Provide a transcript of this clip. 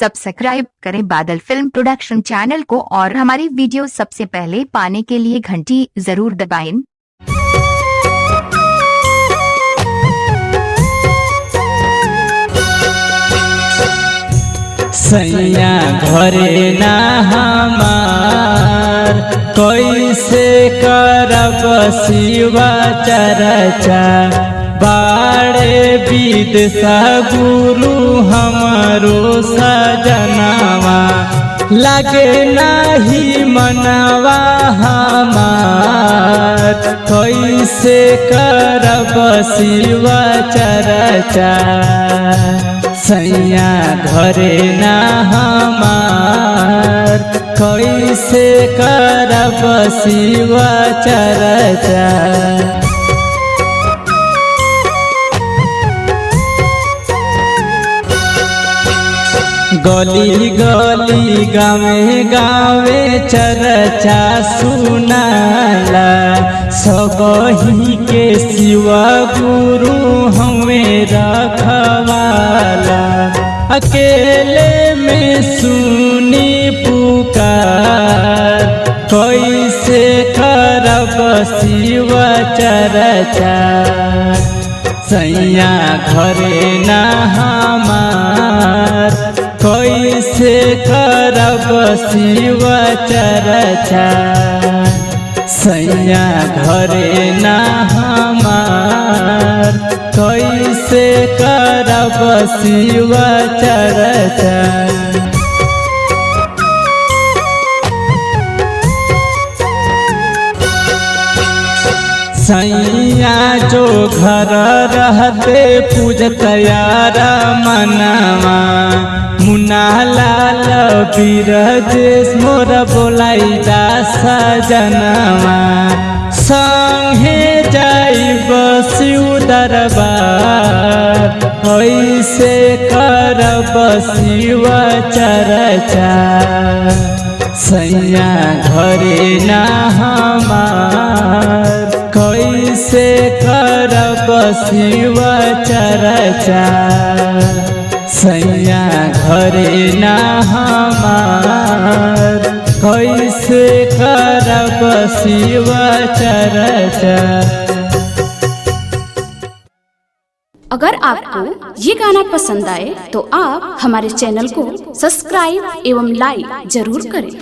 Subscribe करें बादल film production channel को और हमारी वीडियो सबसे पहले पाने के लिए घंटी जरूर दबाएं। सैया घरे ना हमार कैसे करब शिवा चरचा बाड़े विद गुरु हमारो सजनावा लगे नाही मनवा हमार कैसे करब शिवा चरचा सैया घरे ना हमार कैसे करब शिवा चरचा। गली गली गावे गावे चरचा सुनाला सबही के शिवा गुरु हमें रखवाला। अकेले में सुनी पुकार कैसे करब शिवा चरचा सैया घरे ना हमार कैसे करब शिवा चरचा सैया घरे ना हमार कैसे करब शिवा चरचा। सैया जो घर रहते पूजत यारा मनवा मुन्ना लाल बीरजेश मोर बोलाई दास जनवा संगे जाइब शिव दरबार कैसे करब शिव चरचा सैया घरे ना हमार कैसे करब शिव चरचा सैया घरे ना हमार कैसे करब शिव चरचा। अगर आपको ये गाना पसंद आए तो आप हमारे चैनल को सब्सक्राइब एवं लाइक जरूर करें।